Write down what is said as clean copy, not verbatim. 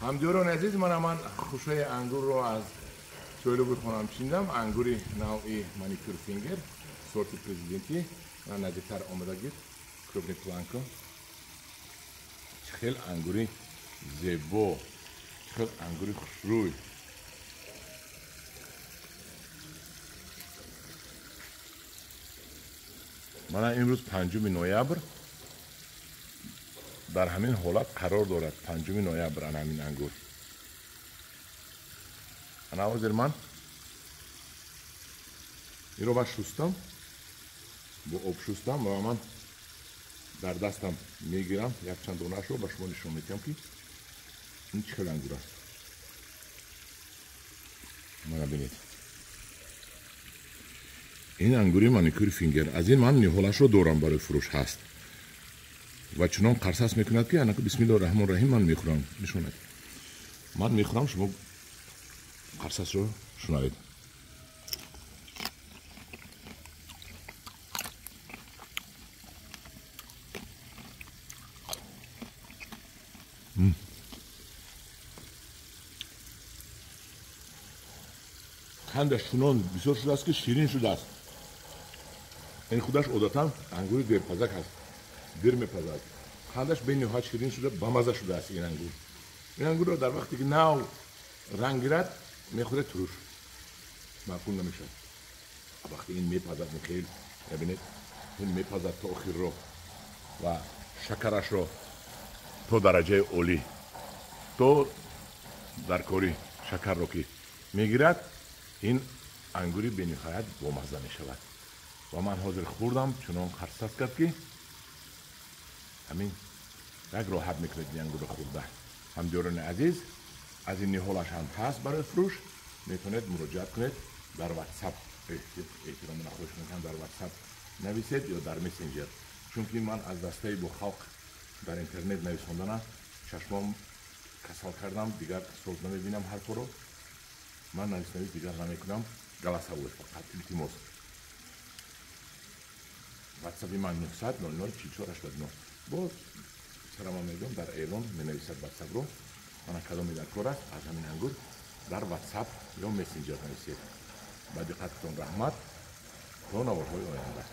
Ҳамдиёрони азиз, ман хушаи ангурро аз чойлуби хонам чиндам. Ангури навъи Маникюр Фингер, сорти президентӣ. Ман наздиктар омада гир, крупный план кун. Чӣ хел ангури зебо, чӣ хел ангури хушрӯй. Мана имрӯз 5 ноябр дар ҳамин ҳолат қарор дорад. 5 ноябр ана ҳамин ангур. Ана ҳозир ман инро ба шустам, бо об шустам ва ман дар дастам мегирам якчанд донаашро ба шумо нишон медиҳам, ки ин чӣ хел ангур аст. Мана бинед, ин ангури Маникюр Фингер. Аз ин ман ниҳолашро дорам, барои фурӯш ҳаст ва чунон қарсас мекунад, ки анаку бисмиллоҳи раҳмони раҳим ман мехӯрам. Нишонад, ман мехӯрам, шумо қарсасро шунавед. Қандаш чунон бисёр шудааст, ки ширин шудааст. Ин худаш одатан ангури дерпазак аст, дер мепазад. Қандаш бениҳоят ширин шуда, бамаза шудааст ин ангур. Ин ангурро дар вақте ки нав ранг гирад, мехӯред, туруш маъқул намешавад. Вақте ин мепазад, хел мебинед, ин мепазад то охирро ва шакарашро то дараҷаи олӣ, то дар кори шакарро ки мегирад, ин ангури бениҳоят бомазза мешавад. Ва ман ҳозир хӯрдам, чунон қарсас кард, ки ҳамин як роҳат мекунад ин ангурро хӯрда. Ҳамдиёрони азиз, аз ин ниҳолаш ҳам ҳаст барои фурӯш, метавонед муроҷиат кунед дар WhatsApp. Эҳтиромона хоҳиш мекунам, дар WhatsApp нависед ё дар мессенҷер, чунки ман аз дастаи бо халқ дар интернет нависондана чашмом касал кардам, дигар соз намебинам ҳарфҳоро. Ман навис дигар намекунам, голосовой фақат, илтимос. WhatsApp-и ман 900 00 44 89. Боз сарама мегӯям, дар эълон менависад WhatsApp-ро. Мана кадоме дар кор аст аз ҳамин ангур дар WhatsApp ё мессенҷер нависед. Ба диққататон раҳмат. То наворҳои оянда.